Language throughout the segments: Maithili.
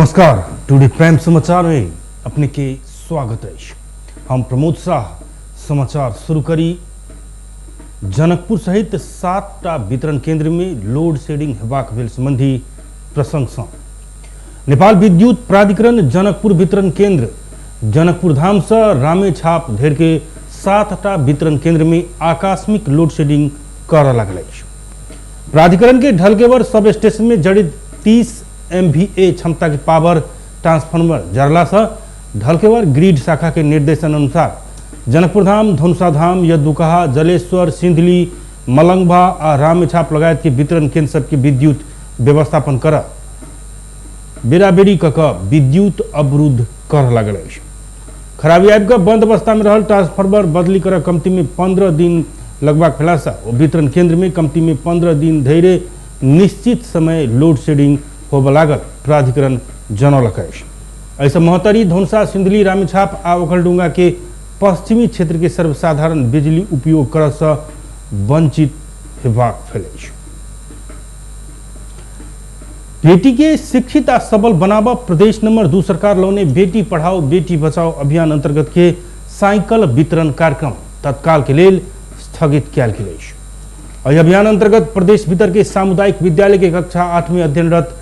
नमस्कार, टुडे प्राइम समाचार में अपने के स्वागत अछि। हम प्रमोद शाह समाचार शुरू करी। जनकपुर सहित 7टा वितरण केंद्र में लोड शेडिंग हेबाक भेल संबंधी प्रसंग सँ नेपाल विद्युत प्राधिकरण जनकपुर वितरण केंद्र जनकपुर धाम से रामेछाप धरि के 7टा वितरण केंद्र में आकस्मिक लोड शेडिंग करऽ लागल अछि। प्राधिकरण के ढलकेवर सब स्टेशन में जड़ित 30 MVA क्षमता के पावर ट्रांसफार्मर जरला से ढलकेवर ग्रिड शाखा के निर्देशन अनुसार जनकपुर धाम, धनुषा धाम, यदुकहा, जलेश्वर, सिंधली, मलंगभा आ रामेछाप लगायत के वितरण केंद्र सबके विद्युत व्यवस्थापन कर बेराबेरी क विद्युत अवरुद्ध कर लागल अछि। खराबी आबि कऽ बंद अवस्था में रहल ट्रांसफार्मर बदली कर कमती में 15 दिन लगबाक भेलासँ ओ वितरण केंद्र में कमती में 15 दिन धरि निश्चित समय लोड शेडिंग होबऽ लागल प्राधिकरण जनौलक अछि। एहिसँ महोत्तरी, धनुषा, सिन्धुली, रामेछाप आ ओखलडुंगा के पश्चिमी क्षेत्र के सर्वसाधारण बिजली उपयोग करऽसँ वंचित हेबाक भेल अछि। बेटी के शिक्षित आ सबल बनाबऽ प्रदेश नंबर 2 सरकार लौने बेटी पढ़ाओ बेटी बचाओ अभियान अंतर्गत के साइकिल वितरण कार्यक्रम तत्काल के लेल स्थगित कयल गेल अछि। एहि अभियान अंतर्गत प्रदेश भीतर के सामुदायिक विद्यालय के कक्षा 8 में अध्ययनरत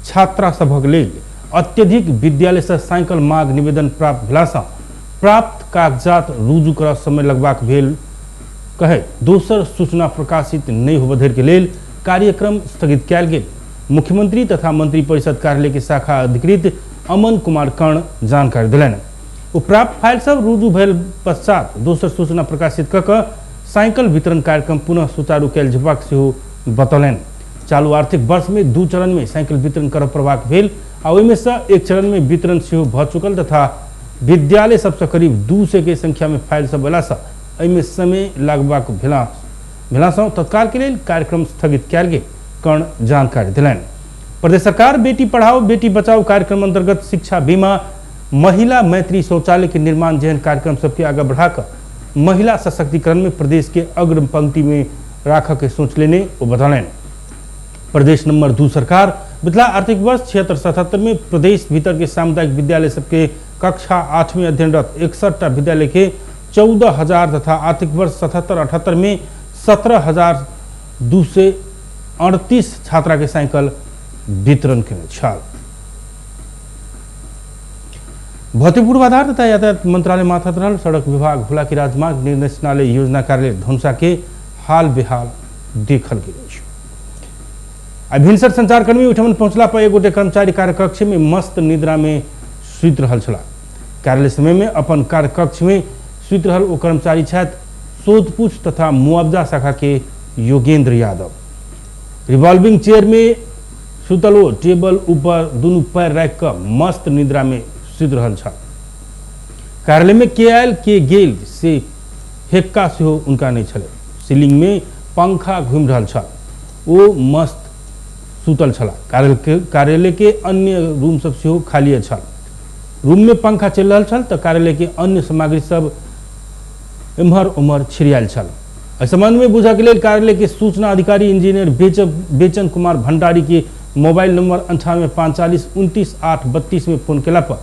छात्रा सभक लेल अत्यधिक विद्यालय से साइकिल मांग निवेदन प्राप्त भेलासँ प्राप्त कागजात रुजू करऽ समय लगबाक भेल कहे दोसर सूचना प्रकाशित नहि होबऽ धरि के लेल कार्यक्रम स्थगित कयल गेल। मुख्यमंत्री तथा मंत्री परिषद कार्यालय के शाखा अधिकृत अमन कुमार कर्ण जानकारी देलनि। ओ प्राप्त फाइल सब रुजू भेल पश्चात दोसर सूचना प्रकाशित कऽ कऽ साइकिल वितरण कार्यक्रम पुनः सुचारू कयल जेबाक सेहो बतौलनि। चालू आर्थिक वर्ष में 2 चरण में साइकिल वितरण करऽ पड़बाक भेल आ ओहिमे सँ एक चरण में वितरण सेहो भऽ चुकल तथा विद्यालय सबसँ करीब 200 के संख्या में फाइल सब अयलासँ एहिमे समय लगबाक भेलासँ तत्काल के लेल कार्यक्रम स्थगित कयल गेल कर्ण जानकारी देलनि। प्रदेश सरकार बेटी पढ़ाओ बेटी बचाओ कार्यक्रम अंतर्गत शिक्षा बीमा, महिला मैत्री शौचालय के निर्माण जेहन कार्यक्रम सबके आगा बढ़ाकर महिला सशक्तिकरण में प्रदेश के अग्र पंक्ति में राखऽ के सोच लेने ओ बतौलनि। प्रदेश नंबर 2 सरकार बितला आर्थिक वर्ष 76-77 में प्रदेश भीतर के सामुदायिक विद्यालय सबके कक्षा 8 में अध्ययनरत 61टा विद्यालय के 14,000 तथा आर्थिक वर्ष 77-78 में 17,238 छात्रा के साइकिल वितरण केने छल। भौतिक पूर्वाधार तथा यातायात मंत्रालय माथत रहल सड़क विभाग हुलाकी राजमार्ग निर्देशनालय योजना कार्यालय धनुषा के हाल बेहाल देखल गेल अछि। आ भिनसर संचारकर्मी ओहिठाम पहुंचला पर एक गोटे कर्मचारी कार्यकक्ष में मस्त निद्रा में सुति रहल छलाह। कार्यालय समय में अपन कार्यकक्ष में सुति रहल ओ कर्मचारी छथि सोधपुछ तथा मुआवजा शाखा के योगेंद्र यादव। रिवॉल्विंग चेयर में सुतल ओ टेबल ऊपर दुनू पैर राखि कऽ मस्त निद्रा में सुति रहल छल। कार्यालय में के आयल के गेल से हेक्का सेहो उनका नहीं छलै। सीलिंग में पंखा घूमि रहल छल, ओ मस्त सुतल छलाह। कार्यालय के अन्य रूम सब सेहो खालिए छल। रूम में पंखा चलि रहल छल तऽ कार्यालय के अन्य सामग्री सब एम्हर ओम्हर छिड़ियायल छल। एहि संबंध में बुझऽ के लेल कार्यालय के सूचना अधिकारी इंजीनियर बेचन कुमार भंडारी के मोबाइल नंबर 98 45 29 8 32 में फोन केला पर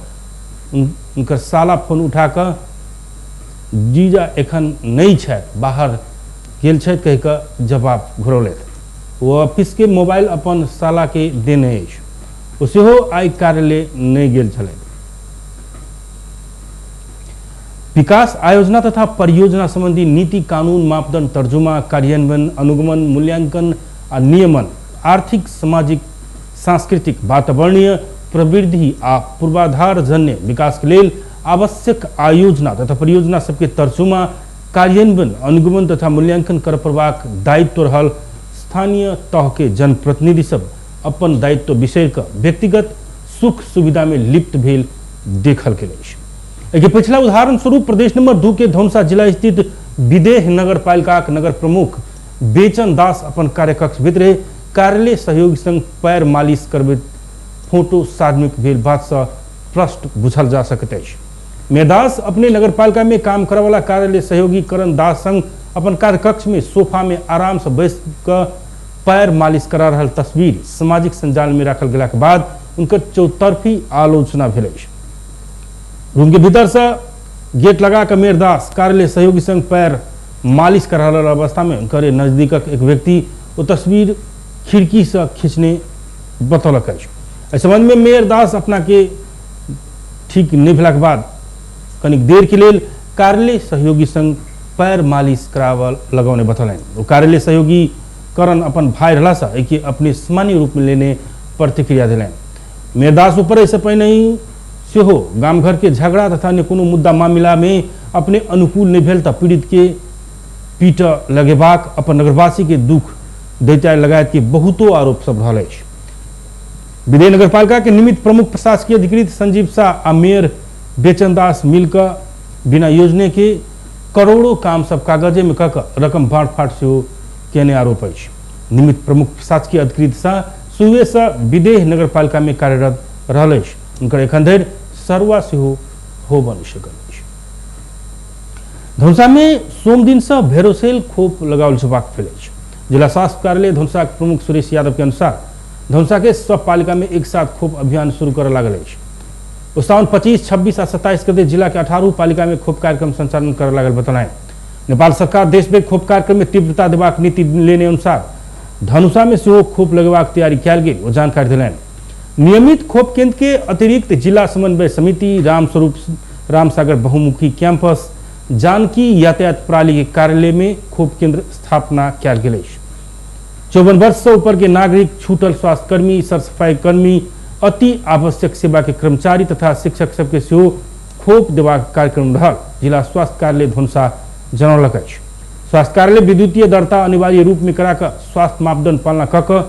उनकर साला फोन उठा कऽ जीजा एखन नहीं छथि, बाहर गेल छथि कहि कऽ जवाब घुरौलथि। ओ ऑफिस के मोबाइल अपन साला के देने अछि, ओ सेहो आइ कार्यालय नहीं गेल छलथि। विकास आयोजना तथा परियोजना संबंधी नीति कानून मापदंड तर्जुमा कार्यान्वयन अनुगमन मूल्यांकन आ नियमन आर्थिक सामाजिक सांस्कृतिक वातावरणीय प्रवृद्धि आ पूर्वाधारजन्य विकास के लेल आवश्यक आयोजना तथा परियोजना सबके तर्जुमा कार्यान्वयन अनुगमन तथा मूल्यांकन कर पड़बाक दायित्व रहल स्थानीय तह के जनप्रतिनिधि सब अपन दायित्व बिसरि कऽ व्यक्तिगत सुख सुविधा में लिप्त भेल देखल गेल अछि। एहिके पिछला उदाहरण स्वरूप प्रदेश नंबर 2 के धनुषा जिला स्थित विदेह नगर पालिकाक नगर प्रमुख बेचन दास अपन कार्यकक्ष भीतरे कार्यालय सहयोगी संग पैर मालिश करबैत फोटो सार्वजनिक भेल बात सँ प्रश्न बुझल जा सकैत अछि। मेदास अपने नगरपालिका में काम करऽवला कार्यालय सहयोगी करण दास संग अपन कार्यकक्ष में सोफा में आराम से बैस कऽ पैर मालिश करा रहल तस्वीर सामाजिक संजाल में राखल गेलाक बाद उनकर चौतरफी आलोचना भेल अछि। रूम के भीतर से गेट लगा कऽ मेयर दास कार्यालय सहयोगी संग पैर मालिश कर रहल अवस्था में उनकर नजदीकक एक व्यक्ति ओ तस्वीर खिड़की से खींचने बतौलक अछि। एहि संबंध में मेयर दास अपना के ठीक नहि भेलाक बाद कनिक देर के लेल कार्यालय सहयोगी संग पैर मालिश करावल लगौने बतौलनि। ओ कार्यालय सहयोगी करण अपन भाई रहला से एहिके अपने सामान्य रूप में लेने प्रतिक्रिया देलनि। मेयर दास ऊपर एहिसँ पहिने ही सेहो गाम घर के झगड़ा तथा अन्य कोनो मुद्दा मामिला में अपने अनुकूल नहीं भेल तऽ पीड़ित के पीट लगेबाक अपन नगरवासी के दुख दैता लगायत के बहुतो आरोप सब रहल अछि। विदेह नगरपालिका के निमित्त प्रमुख प्रशासकीय अधिकृत संजीव शाह आ मेयर बेचन दास मिलकर बिना योजने के करोड़ों काम सब कागजे में कऽ रकम बाँटफाट सेहो केने आरोप अछि। निमित्त प्रमुख प्रशासकीय अधिकृत शाह शुरुए से विदेह नगरपालिका में कार्यरत रहल अछि। हुनकर एखन धरि सरुआ सेहो होबऽ नहि सकल अछि। धनुषा में सोम दिन से भेरोसेल खोप लगाओल जेबाक भेल अछि। जिला स्वास्थ्य कार्यालय धनुषा के प्रमुख सुरेश यादव के अनुसार धनुषा के सब पालिका में एक साथ खोप अभियान शुरू करऽ लागल अछि। ओ साउन 25, 26 आ 27 गते जिला के 18 पालिका में खोप कार्यक्रम संचालन करऽ लागल बतौलनि। नेपाल सरकार देश में खोप कार्यक्रम में तीव्रता देबाक नीति लेने अनुसार धनुषा में सेहो खोप लगेबाक तैयारी कयल गेल ओ जानकारी देलनि। नियमित खोप केंद्र के अतिरिक्त जिला समन्वय समिति, रामस्वरूप रामसागर बहुमुखी कैंपस, जानकी यातायात प्रणाली के कार्यालय में खोप केंद्र स्थापना कयल गेल अछि। 54 वर्ष से ऊपर के नागरिक, छूटल स्वास्थ्यकर्मी, सरसफाई कर्मी, अति आवश्यक सेवा के कर्मचारी तथा शिक्षक सबके सेहो खोप देबाक कार्यक्रम रहल जिला स्वास्थ्य कार्यालय धनुषा जनौलक अछि। स्वास्थ्य कार्यालय विद्युतीय दर्ता अनिवार्य रूप में करा कऽ स्वास्थ्य मापदंड पालना कऽ कऽ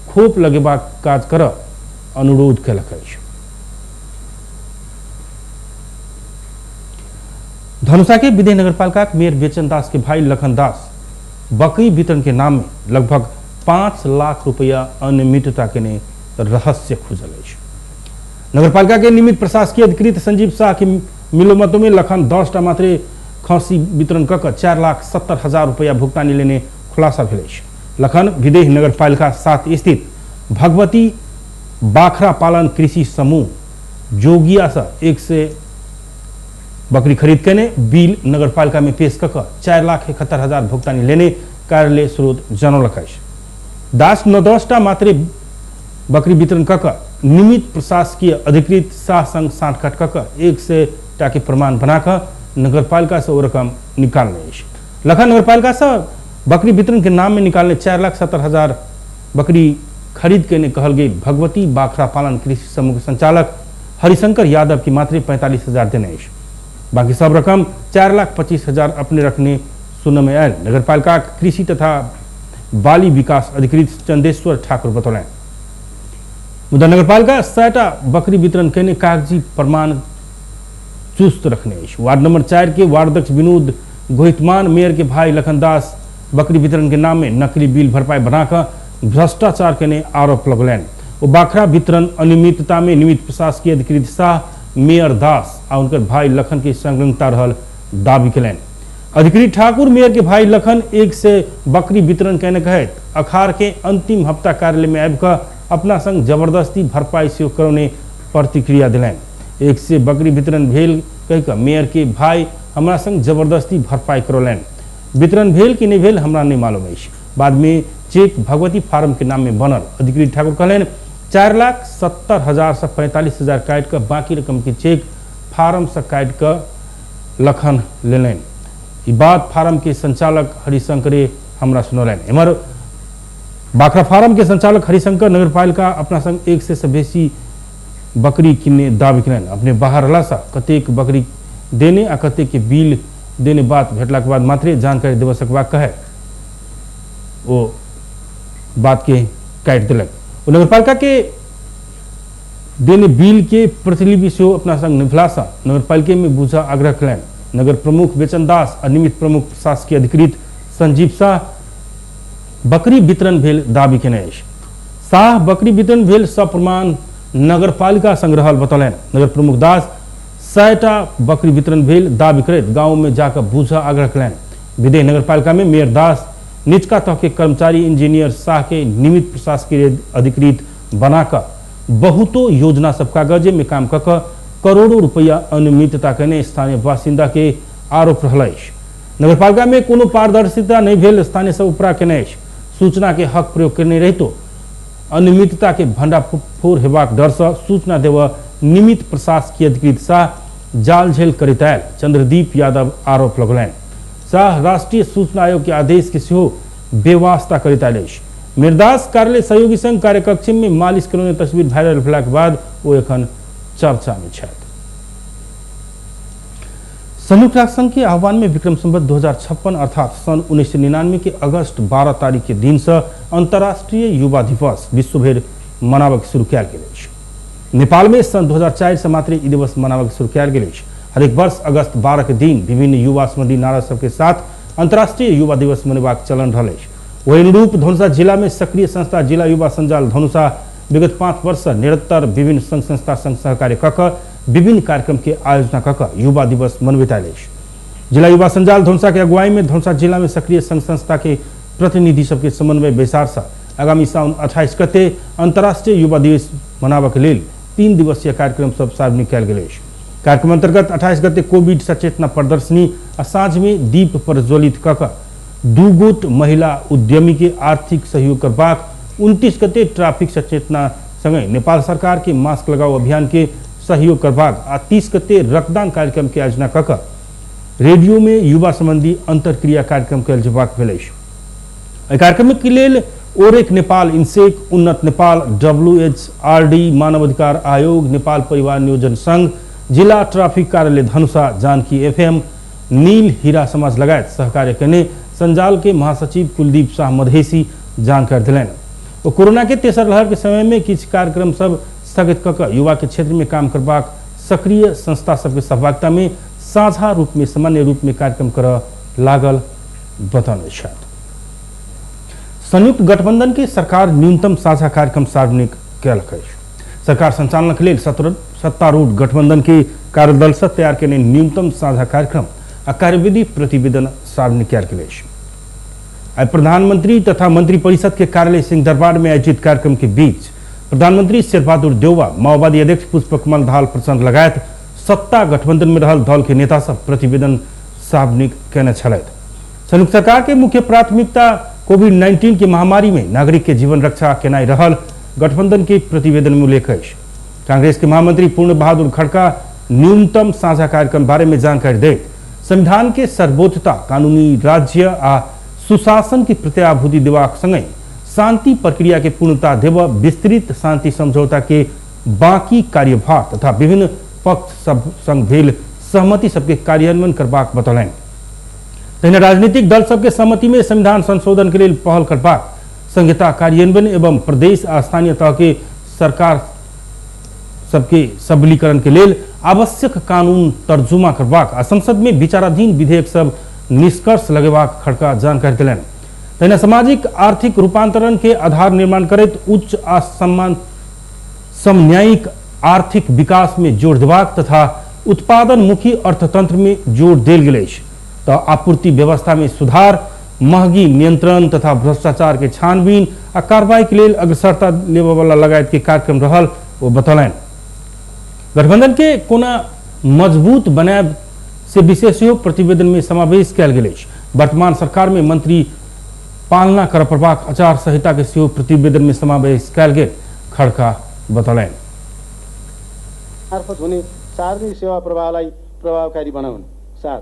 खोप लगेबाक काज करऽ अनुरोध कयलक अछि। धनुषा के विदेह नगरपालिका के मेयर बेचन दास के भाई लखन दास बकरी वितरण के नाम में लगभग 5 लाख रुपया अनियमितता केने रहस्य खुजल अछि। नगरपालिका के निमित्त प्रशासकीय अधिकृत संजीव शाह के मिलोमतो में लखन 10 टा मात्रे खसी वितरण कऽ कऽ 4,70,000 रुपया भुगतानी लेने खुलासा भेल अछि। लखन विदेह नगरपालिका 7 स्थित भगवती बाखरा पालन कृषि समूह जोगिया से 100 बकरी खरीद केने बिल नगरपालिका में पेश कऽ कऽ 4,71,000 भुगतानी लेने कार्यालय स्रोत जनौलक अछि। दास 9-10 टा मात्रे बकरी वितरण कऽ कऽ निमित्त प्रशासकीय अधिकृत शाह संग साँठगाँठ कऽ कऽ 100 टा के प्रमाण बना कऽ नगरपालिका से ओ रकम निकालने अछि। लखन नगरपालिका से बकरी वितरण के नाम में निकालने 4,70,000 बकरी खरीद केने कहल गेल भगवती बाखरा पालन कृषि समूह के संचालक हरिशंकर यादव की मात्रे 45,000 देने अछि। बाकी सब रकम 4,25,000 अपने रखने सुनय में आयल नगरपालिका कृषि तथा बाली विकास अधिकृत चंदेश्वर ठाकुर बतौलनि। मुदा नगरपालिका 100टा बकरी वितरण केने कागजी प्रमाण चुस्त रखने अछि। वार्ड नंबर 4 के वार्ड अध्यक्ष विनोद गोहितमान मेयर के भाई लखन दास बकरी वितरण के नाम में नकली बिल भरपाई बनाकर भ्रष्टाचार केने आरोप लगौलनि। ओ बाखरा वितरण अनियमितता में निमित्त प्रशासकीय अधिकृत शाह, मेयर दास आ उनकर भाई लखन के संलग्नता रहल दावी केलनि। अधिकृत ठाकुर मेयर के भाई लखन 100 बकरी वितरण केने कहैत अखाड़ के अंतिम हफ्ता कार्यालय में आबि कऽ अपना संग जबरदस्ती भरपाई सेहो करौने प्रतिक्रिया देलनि। 100 बकरी वितरण भेल कहि कऽ मेयर के भाई हमरा संग जबरदस्ती भरपाई करौलनि। वितरण भेल कि नहि भेल हमरा नहि मालूम अछि। बाद में चेक भगवती फार्म के नाम में बनल। अधिकृत ठाकुर कहलनि 4,70,000 से 45,000 काटि कऽ बाकी रकम के चेक फार्म से काटि कऽ लखन लेलनि। ई बात फार्म के संचालक हरिशंकरे हमरा सुनौलनि। एम्हर बाखरा फार्म के संचालक हरिशंकर नगरपालिका अपना संग 100 से बेसी बकरी किनने दावी केलनि। अपने बाहर रहला से कतेक बकरी देने आ कतेक के बिल देने बात भेटलाक बाद मात्रे जानकारी देबऽ सकबाक कहे ओ बात के काटि देलक। ओ नगरपालिका के देने बिल के प्रतिलिपि सेहो अपना संग निभला से नगरपालिका में बुझा आग्रह केलनि। नगर प्रमुख बेचन दास आ निमित्त प्रमुख प्रशासकीय अधिकृत संजीव शाह बकरी वितरण भेल दावी केने अछि। शाह बकरी वितरण भेल सब प्रमाण नगरपालिका संग रहल बतौलनि। नगर प्रमुख दास 100टा बकरी वितरण भेल दावी करैत गांव में जाकर बुझा आग्रह केलनि। विदेह नगरपालिका में मेयर दास निचका तह के कर्मचारी इंजीनियर शाह के निमित्त प्रशासकीय अधिकृत बनाकर बहुतो योजना सब कागजे में काम कऽ कऽ करोड़ों रुपया अनियमितता केने स्थानीय बासिन्दा के आरोप रहल अछि। नगरपालिका में कोनो पारदर्शिता नहीं भेल स्थानीय सब उपरा केने अछि। सूचना के हक प्रयोग केने रहितो अनियमितता के भंडाफोड़ हेबाक डर से सूचना देव निमित्त प्रशासकीय अधिकृत शाह जाल झेल करैत आयल चंद्रदीप यादव आरोप लगौलनि। शाह राष्ट्रीय सूचना आयोग के आदेश के सेहो बेवास्ता करैत आयल अछि। मिर्दास कार्यालय सहयोगी संघ कार्यकक्ष में मालिश करौने तस्वीर वायरल भेलाक बाद ओ एखन चर्चा में छथि। संयुक्त राष्ट्र संघ के आह्वान में विक्रम संवत 2056 अर्थात सन 1999 के अगस्त 12 तारीख के दिन से अंतर्राष्ट्रीय युवा दिवस विश्वभरि मनाबक शुरू कयल गेल अछि। नेपाल में सन 2004 से मात्र ई दिवस मनाबक शुरू कयल गेल अछि। हरेक वर्ष अगस्त 12 के दिन विभिन्न युवा संबंधी नारा सबके साथ अंतर्राष्ट्रीय युवा दिवस मनेबाक चलन रहल अछि। वही अनुरूप धनुषा जिला में सक्रिय संस्था जिला युवा संजाल धनुषा विगत 5 वर्ष से निरंतर विभिन्न संघ संस्था संग सहकार्य कऽ कऽ विभिन्न कार्यक्रम के आयोजना कऽ कऽ युवा दिवस मनबैत आयल अछि। जिला युवा संजाल धनुषा के अगुवाई में धनुषा जिला में सक्रिय संघ संस्था के प्रतिनिधि सबके समन्वय बैसार से आगामी साउन 28 गते अंतर्राष्ट्रीय युवा दिवस मनाबक लेल 3 दिवसीय कार्यक्रम सब सार्वजनिक कयल गेल अछि। कार्यक्रम अंतर्गत 28 गते कोविड सचेतना प्रदर्शनी आ साँझ में दीप प्रज्वलित कऽ कऽ 2 गोट महिला उद्यमी के आर्थिक सहयोग करबाक, 29 गते ट्रैफिक सचेतना संगे नेपाल सरकार के मास्क लगाओ अभियान के सहयोग करबाक आ 30 गते रक्तदान कार्यक्रम के आयोजना कऽ कऽ रेडियो में युवा संबंधी अंतर्क्रिया कार्यक्रम कयल जेबाक भेल अछि। एहि कार्यक्रम के लेल ओरेक नेपाल, इनसेक, उन्नत नेपाल, WHRD, मानवाधिकार आयोग, नेपाल परिवार नियोजन संघ, जिला ट्रैफिक कार्यालय धनुषा, जानकी FM, नील हीरा समाज लगायत सहकार्य केने संजाल के महासचिव कुलदीप शाह मधेसी जानकारी दिलनि। ओ कोरोना के तेसर लहर के समय में किछु कार्यक्रम सब स्थगित कऽ कऽ युवा के क्षेत्र में काम करबाक सक्रिय संस्था सबके सहभागिता में साझा रूप में सामान्य रूप में कार्यक्रम करऽ लागल बतौने छथि। संयुक्त गठबंधन के सरकार न्यूनतम साझा कार्यक्रम सार्वजनिक कयलक अछि। सरकार संचालन के लेल सत्तारूढ़ गठबंधन के कार्यदल से तैयार केने न्यूनतम साझा कार्यक्रम आ कार्यविधि प्रतिवेदन सार्वजनिक कयल गेल अछि। आइ प्रधानमंत्री तथा मंत्री परिषद के कार्यालय सिंहदरबार में आयोजित कार्यक्रम के बीच प्रधानमंत्री शेरबहादुर देउवा, माओवादी अध्यक्ष पुष्पकमल दाहाल प्रचण्ड लगायत सत्ता गठबंधन में रहल दल के नेता सब प्रतिवेदन सार्वजनिक केने छलथि। संयुक्त सरकार के मुख्य प्राथमिकता कोविड-19 के महामारी में नागरिक के जीवन रक्षा केनाइ रहल गठबंधन के प्रतिवेदन में उल्लेख अछि। कांग्रेस के महामंत्री पूर्ण बहादुर खड़का न्यूनतम साझा कार्यक्रम बारे में जानकारी दैत संविधान के सर्वोच्चता, कानूनी राज्य आ सुशासन की प्रत्याभूति देबाक संगहि शांति प्रक्रिया के पूर्णता देव, विस्तृत शांति समझौता के बाकी कार्यभार तथा विभिन्न पक्ष सब संग भेल सहमति सबके कार्यान्वयन करबाक बतौलनि। तहिना राजनीतिक दल सबके सहमति में संविधान संशोधन के लेल पहल करबाक, संहिता कार्यान्वयन एवं प्रदेश आ स्थानीय तह के सरकार सबके सबलीकरण के लेल आवश्यक कानून तर्जुमा करबाक आ संसद में विचाराधीन विधेयक सब निष्कर्ष लगेबाक खड़का जानकारी दिलनि। तहिना सामाजिक आर्थिक रूपांतरण के आधार निर्माण करैत उच्च आ सम्मान समन्यायिक आर्थिक विकास में जोर देबाक तथा उत्पादनमुखी अर्थतंत्र में जोर देल गेल अछि तऽ आपूर्ति व्यवस्था में सुधार, महगी नियंत्रण तथा भ्रष्टाचार के छानबीन आ कार्रवाई के लेल अग्रसरता लेबऽवला लगायत के कार्यक्रम रहल ओ बतौलनि। गठबंधन के कोना मजबूत बनायब से विशेष सेहो प्रतिवेदन में समावेश कयल गेल अछि। वर्तमान सरकार में मंत्री पालना करऽ पड़बाक आचार संहिता के सेहो प्रतिवेदन में समावेश कयल गेल खड़का बतौलनि। मार्फत हुने सार्वजनिक सेवा प्रवाहलाई प्रभावकारी बनाउन। 7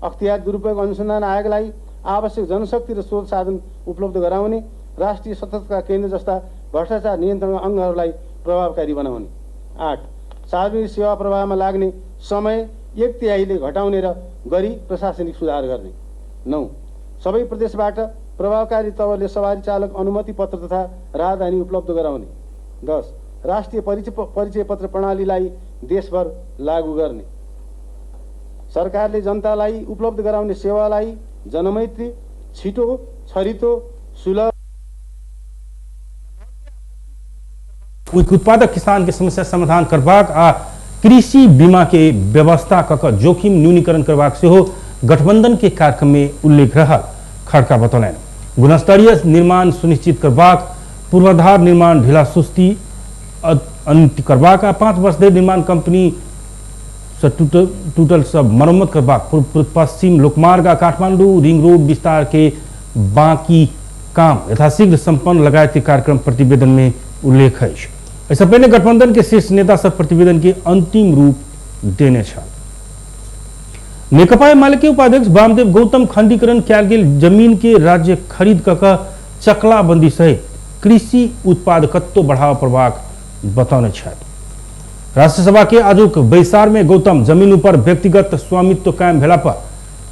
अख्तियार दुरुपयोग अनुसन्धान आयोगलाई आवश्यक जनशक्ति र स्रोत साधन उपलब्ध गराउने, राष्ट्रिय सतर्कता केन्द्र जस्ता भ्रष्टाचार नियन्त्रण अङ्गहरूलाई प्रभावकारी बनाउने। 8 सार्वजनिक सेवा प्रवाहमा लाग्ने समय 1/3 घटाउने र गरी प्रशासनिक सुधार गर्ने। 9 सबै प्रदेशबाट प्रभावकारी तवरले सवारी चालक अनुमति पत्र तथा राहदानी उपलब्ध गराउने। 10 राष्ट्रिय परिचय पत्र प्रणालीलाई देशभर लागू गर्ने। सरकारले जनतालाई उपलब्ध गराउने सेवालाई जनमैत्री, छिटो, छरितो, सुलभ। उत्पादक किसान के समस्या समाधान करबाक आ कृषि बीमा के व्यवस्था क कऽ जोखिम न्यूनीकरण करबाक सेहो गठबंधन के कार्यक्रम में उल्लेख रहल खड़का बतौलनि। गुणस्तरीय निर्माण सुनिश्चित करबाक, पूर्वाधार निर्माण ढिला सुस्ती अन्त्य करबाक आ 5 वर्ष धरि निर्माण कंपनी से टूटल सब मरम्मत करबाक, पूर्व पश्चिम लोकमार्ग आ काठमांडू रिंग रोड विस्तार के बाकी काम यथाशीघ्र संपन्न लगायत के कार्यक्रम प्रतिवेदन में उल्लेख अछि। एहिसँ पहिने गठबंधन के शीर्ष नेता सब प्रतिवेदन के अंतिम रूप देने छल। नेकपा एमाले के उपाध्यक्ष वामदेव गौतम खंडीकरण कयल गेल जमीन के राज्य खरीद कऽ चकलाबंदी सहित कृषि उत्पादकत्व बढ़ावा पड़बाक बतौने छथि। राष्ट्रसभा के आजुक बैसार में गौतम जमीन ऊपर व्यक्तिगत स्वामित्व कायम भेला पर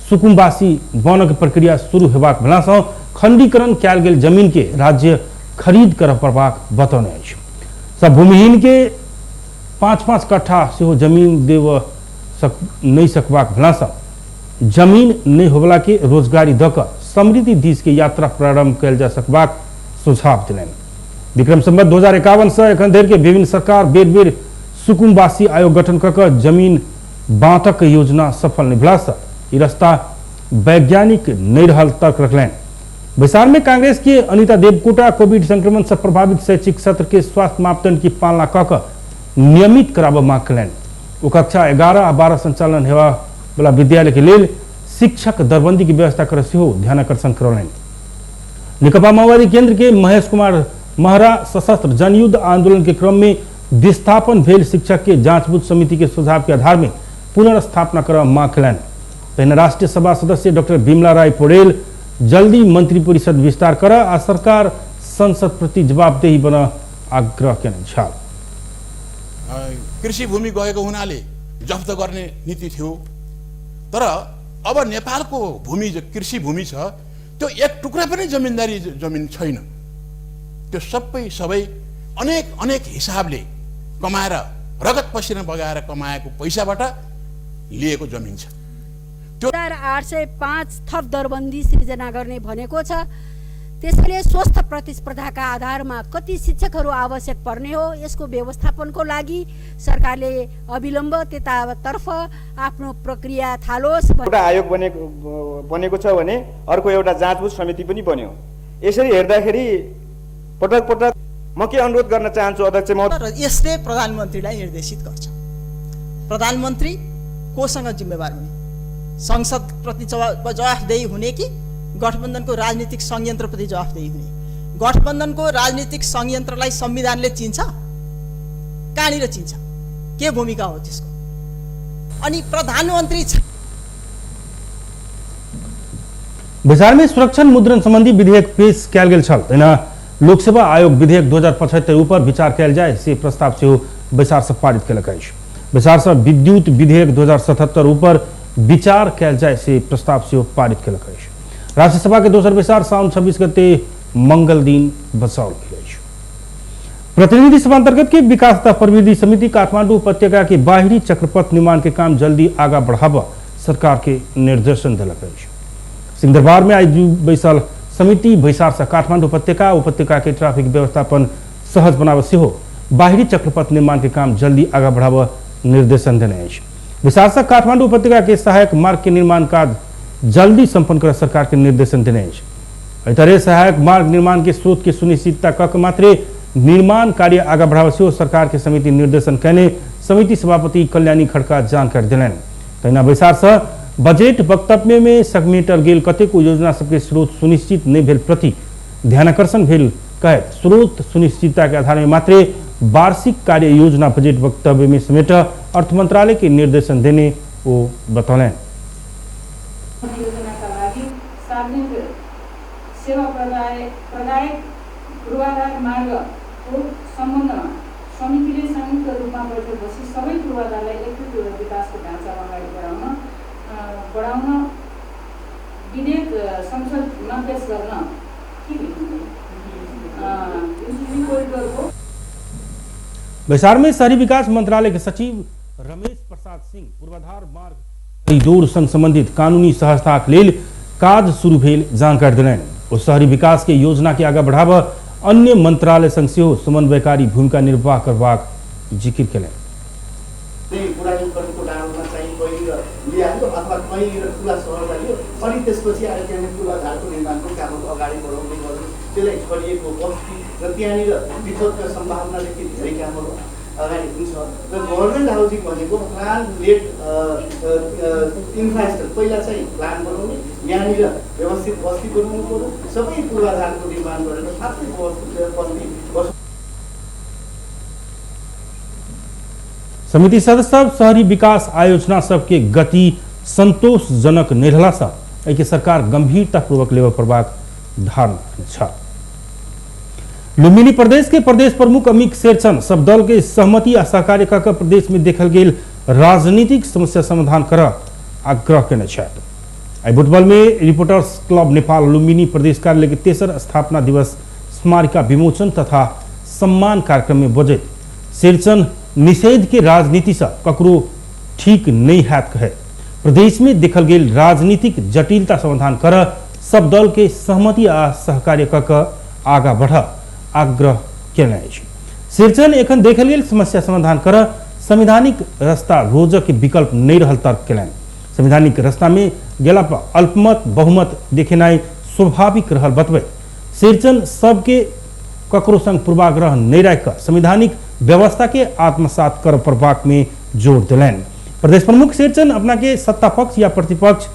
सुकुम्बासी बनक प्रक्रिया शुरू हेबाक भेलासँ खंडीकरण कयल गेल जमीन के राज्य खरीद करऽ पड़बाक बतौने अछि। सब भूमिहीन के 5-5 कट्ठा सेहो जमीन देव नहीं सकबाक भेलासँ जमीन नहीं होबला के रोजगारी दऽ कऽ समृद्धि दिस के यात्रा प्रारंभ कयल जा सकबाक सुझाव देलनि। विक्रम संवत 2051 से एखन धरि के विभिन्न सरकार बेर बेर सुकुम्बासी आयोग गठन कऽ कऽ जमीन बाँटक योजना सफल नहीं भेलासँ ई रास्ता वैज्ञानिक नहीं रहल तर्क रखलनि। बैसार में कांग्रेस के अनिता देवकोटा कोविड संक्रमण से प्रभावित शैक्षिक सत्र के स्वास्थ्य मापदंड की पालना कऽ कऽ नियमित कराबऽ मांग कयलनि। ओ कक्षा 11 आ 12 संचालन हेवा वाला विद्यालय के लेल शिक्षक दरबंदी की व्यवस्था कर सेहो ध्यानाकर्षण करौलनि। नेकपा माओवादी केंद्र के महेश कुमार महरा सशस्त्र जनयुद्ध आंदोलन के क्रम में विस्थापन भेल शिक्षक के जांचबूझ समिति के सुझाव के आधार में पुनर्स्थापना कर मांग कयलनि। तहिना राष्ट्रीय सभा सदस्य डॉक्टर बिमला राय पौडेल जल्दी मंत्रिपरिषद विस्तार कर आ सरकार संसद प्रति जवाबदेही बन आग्रह केने छल। कृषि भूमि गएको हुनाले जफ्त गर्ने नीति थियो, तर अब नेपालको भूमि जो कृषि भूमि छ त्यो एक टुक्रा पनि जमिनदारी जमिन छैन। त्यो सबै सबै अनेक अनेक हिसाबले कमाएर रगत पसिना बगाएर कमाएको पैसाबाट लिएको जमिन छ। 2805 थप दरबन्दी सिर्जना गर्ने भनेको छ। त्यसैले स्वस्थ प्रतिस्पर्धाका आधारमा कति शिक्षकहरू आवश्यक पर्ने हो यसको व्यवस्थापनको लागि सरकारले अविलम्ब त्यतातर्फ आफ्नो प्रक्रिया थालोस्। एउटा आयोग बनेको छ भने अर्को एउटा जाँचबुझ समिति पनि बन्यो। यसरी हेर्दाखेरि पटक पटक म के अनुरोध गर्न चाहन्छु अध्यक्ष महोदय, र यसले प्रधानमन्त्रीलाई निर्देशित गर्छ। प्रधानमन्त्री कोसँग जिम्मेवार हुने, संसदप्रति जवाफदेही हुने कि गठबन्धनको राजनीतिक संयन्त्रप्रति जवाफदेही हुने? गठबन्धनको राजनीतिक संयन्त्रलाई संविधानले चिन्छ? कहाँनिर चिन्छ? के भूमिका हो त्यसको? अनि प्रधानमन्त्री बैसार में सुरक्षण मुद्रण संबंधी विधेयक पेश कयल गेल छल। तहिना लोकसेवा आयोग विधेयक 2075 ऊपर विचार कयल जाय से प्रस्ताव सेहो बैसार से पारित कयलक अछि। बैसार से विद्युत विधेयक 2077 ऊपर विचार कयल जाय से प्रस्ताव सेहो पारित कयलक अछि। राज्यसभा के दोसर बैसार साउन 26 गते मंगल दिन बसाओल गेल अछि। प्रतिनिधि सभा अंतर्गत के विकास तथा प्रविधि समिति काठमांडू उपत्यका के बाहरी चक्रपथ निर्माण के काम जल्दी आगा बढ़ाबऽ सरकार के निर्देशन देलक अछि। सिंहदरबार में आज बैसल समिति बैसार से काठमांडू उपत्यका उपत्यका के ट्रैफिक व्यवस्थापन सहज बनाबऽ सेहो बाहरी चक्रपथ निर्माण के काम जल्दी आगा बढ़ाबऽ निर्देशन देने अछि। बैसार से काठमांडू उपत्यका के सहायक मार्ग के निर्माण कार्य जल्दी संपन्न कर सरकार के निर्देशन देने अछि। एहि तरह सहायक मार्ग निर्माण के स्रोत के सुनिश्चितता कऽ मात्रे निर्माण कार्य आगा बढ़ाबऽ सेहो सरकार के समिति निर्देशन कयने समिति सभापति कल्याणी खड़का जानकारी देलनि। तहिना बैसार से बजट वक्तव्य में समेटल गेल कतेको योजना सबके स्रोत सुनिश्चित नहीं भेल प्रति ध्यानाकर्षण भेल कहैत स्रोत सुनिश्चितता के आधार में मात्रे वार्षिक कार्य योजना बजट वक्तव्य में समेट अर्थ मंत्रालय के निर्देशन देने वो बतौलनि। योजनाका लागि सार्वजनिक सेवा प्रदायक पूर्वाधार मार्गको सम्बन्धमा समितिले संयुक्त रूपमा बैठक बसी सबै पूर्वाधारलाई एकीकृत विकासको ढाँचामा अगाडि बढाउन विधेयक संसदमा पेश गर्न के कोरिडोरको। बैसार में शहरी विकास मंत्रालय के सचिव रमेश प्रसाद सिंह पूर्वाधार मार्ग कॉरिडोर संग संबंधित कानूनी सहजता के लेल काज शुरू भेल जानकारी देलनि। ओ शहरी विकास के योजना के आगा बढ़ाबऽ अन्य मंत्रालय संग सेहो समन्वयकारी भूमिका निर्वाह करबाक जिक्र केलनि। बुढानीलकण्ठको डाँडोमा चाहिँ कहीँनिर ल्यायो अथवा कहीँनिर ठुला सहरमा लियो, अनि त्यसपछि आएर त्यहाँनिर पूर्वाधारको निर्माणको कामहरू अगाडि बढाउँदै गर्नु, त्यसलाई छोडिएको बस्ती र त्यहाँनिर विपदका सम्भावनादेखि धेरै कामहरू अगाडि हुन्छ र गभर्मेन्ट हाउसिङ भनेको प्लान लेड इन्फ्रास्ट्रक्चर, पहिला चाहिँ प्लान बनाउने, यहाँनिर व्यवस्थित बस्ती बनाउनु पर्यो, सबै पूर्वाधारको निर्माण गरेर मात्रै बस्ती बस। समिति सदस्य शहरी विकास आयोजना सबके गति संतोषजनक नहीं रहला सँ एहिके सरकार गंभीरतापूर्वक लेबऽ पड़बाक धारणा छल। लुम्बिनी प्रदेश के प्रदेश प्रमुख अमित शेरचन सब दल के सहमति आ सहकार्य कऽ प्रदेश में देखल गेल राजनीतिक समस्या समाधान कर आग्रह केने छथि। आइ बुटवल में रिपोर्टर्स क्लब नेपाल लुम्बिनी प्रदेश कार्यालय के तेसर स्थापना दिवस स्मारिका विमोचन तथा सम्मान कार्यक्रम में बजैत शेरचन निषेध के राजनीति से ककरो ठीक नहीं हैत कहे प्रदेश में देखल गेल राजनीतिक जटिलता समाधान कर सब दल के सहमति आ सहकार्य कऽ आगा बढ़ आग्रह केने अछि। शेरचन एखन देखल गेल समस्या समाधान कर संवैधानिक रास्ता रोजक के विकल्प नहीं रहल तर्क केलनि। संवैधानिक रास्ता में गेला पर अल्पमत बहुमत देखेनाइ स्वाभाविक रहल बतबैत शेरचन सबके ककरो संग पूर्वाग्रह नहीं राखि संवैधानिक व्यवस्था के आत्मसात कर पड़बाक में जोर देलनि। प्रदेश प्रमुख शेरचन अपना के सत्ता पक्ष या प्रतिपक्ष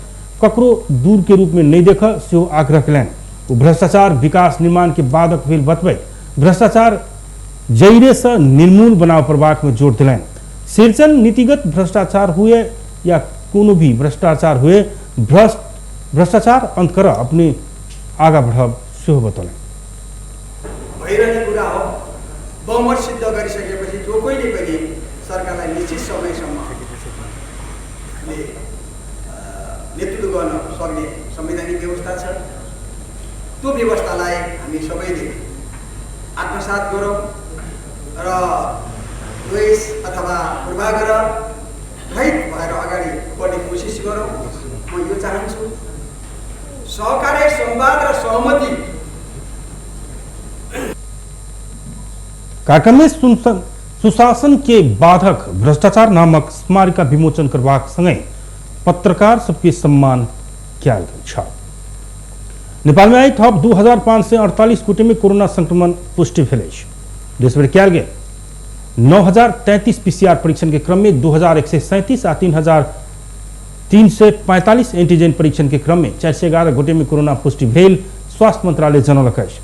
ककरो दूर के रूप में नहीं देख सेहो आग्रह केलनि। ओ भ्रष्टाचार विकास निर्माण के बाधक भेल बतबैत भ्रष्टाचार जैरे से निर्मूल बनाव पड़बाक में जोर देलनि। शेरचन नीतिगत भ्रष्टाचार हुए या कोनो भी भ्रष्टाचार हुए भ्रष्टाचार अंत कर अपने आगा बढ़ब सेहो बतौलनि। भइरहने कुरा हो, बहुमत सिद्ध गरिसकेपछि जो कोहीले पनि सरकारलाई निश्चित समयसम्म नेतृत्व गर्न सक्ने संवैधानिक व्यवस्था छ। त्यो व्यवस्थालाई हामी सबैले आत्मसात गरौँ र द्वेष अथवा पूर्वाग्रह रहित भएर अगाडि बढ्ने कोसिस गरौँ। म यो चाहन्छु। सहकार्य, संवाद र सहमति। कार्यक्रम में सुशासन के बाधक भ्रष्टाचार नामक स्मारिका विमोचन करबाक संगहि पत्रकार सबके सम्मान कयल गेल छल। नेपाल में आइ थप 2548 गोटे में कोरोना संक्रमण पुष्टि भेल अछि। देशभरि कयल गेल 9033 पीसीआर परीक्षण के क्रम में 2137 आ 3345 एंटीजन परीक्षण के क्रम में 411 गोटे में कोरोना पुष्टि भेल स्वास्थ्य मंत्रालय जनौलक अछि।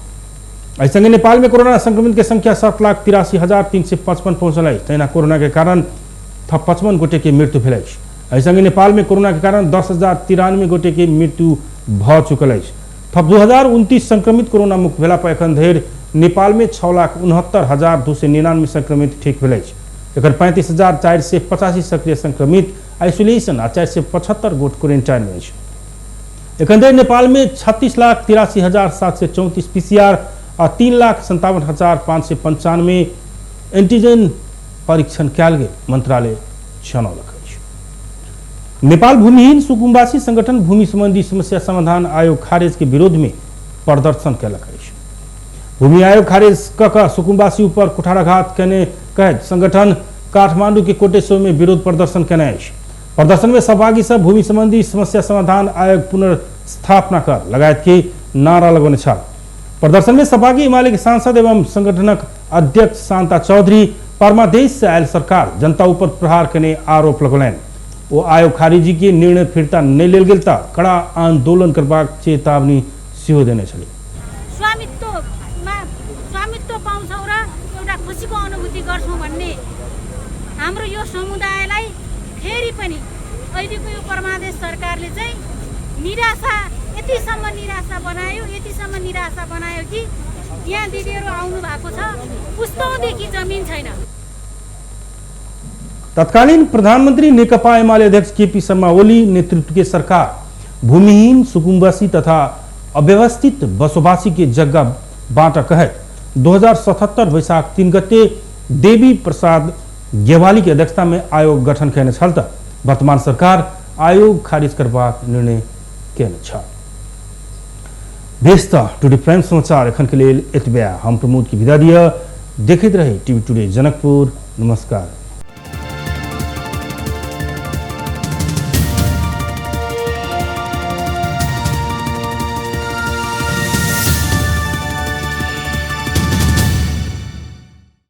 एहि संगे नेपाल में कोरोना संक्रमित के संख्या 7,83,355 पहुंचल अछि। तहिना कोरोना के कारण थप 55 गोटे के मृत्यु भेल अछि। एहि संगे नेपाल में कोरोना के कारण 10,093 गोटे के मृत्यु भऽ चुकल अछि। थप 2029 संक्रमित कोरोना मुक्त भेला पर एखन धरि नेपाल में 6,69,299 संक्रमित ठीक भेल अछि। एकर 35,485 सक्रिय संक्रमित आइसोलेशन आ 475 गोट क्वारेंटाइन में अछि। एखन धरि नेपाल में 36,83,734 पीसीआर आ 3,57,595 एंटीजन परीक्षण कयल गेल मंत्रालय जनौलक अछि। नेपाल भूमिहीन सुकुम्बासी संगठन भूमि संबंधी समस्या समाधान आयोग खारेज के विरोध में प्रदर्शन कयलक अछि। भूमि आयोग खारेज कऽ कऽ सुकुम्बासी ऊपर कुठाराघात केने कहैत संगठन काठमांडू के कोटेश्वर में विरोध प्रदर्शन केने अछि। प्रदर्शन में सहभागी सब भूमि संबंधी समस्या समाधान आयोग पुनर्स्थापना कर लगायत के नारा लगौने छल। प्रदर्शन में सहभागी एमाले के सांसद एवं संगठनक अध्यक्ष शांता चौधरी परमादेश से आयल सरकार जनता ऊपर प्रहार केने आरोप लगौलनि। ओ आयोग खारिजी के निर्णय फिर्ता नहीं लेल गेल त कड़ा आंदोलन करबाक चेतावनी सेहो देने छली। स्वामित्व पाउँछौँ र एउटा खुसीको अनुभूति गर्छौँ भन्ने हाम्रो यो समुदायलाई फेरि पनि अहिलेको यो परमादेश सरकारले चाहिँ निराशा, यतिसम्म निराशा बनायो, यतिसम्म निराशा बनायो कि यहाँ दिदीहरू आउनु भएको छ पुस्तौँदेखि जमिन छैन। तत्कालीन प्रधानमंत्री नेकपा एमाले अध्यक्ष केपी शर्मा ओली नेतृत्व के सरकार भूमिहीन सुकुम्बासी तथा अव्यवस्थित बसोबासी के जग्गा बाँट कहैत 2077 वैशाख 3 गते देवी प्रसाद गेवाली के अध्यक्षता में आयोग गठन केने छल त वर्तमान सरकार आयोग खारिज करबाक निर्णय केने छल। बेस त टुडे प्राइम समाचार एखन के लेल एतबे। हम प्रमोद की विदा दिया। देखैत रहे टीवी टुडे जनकपुर। नमस्कार।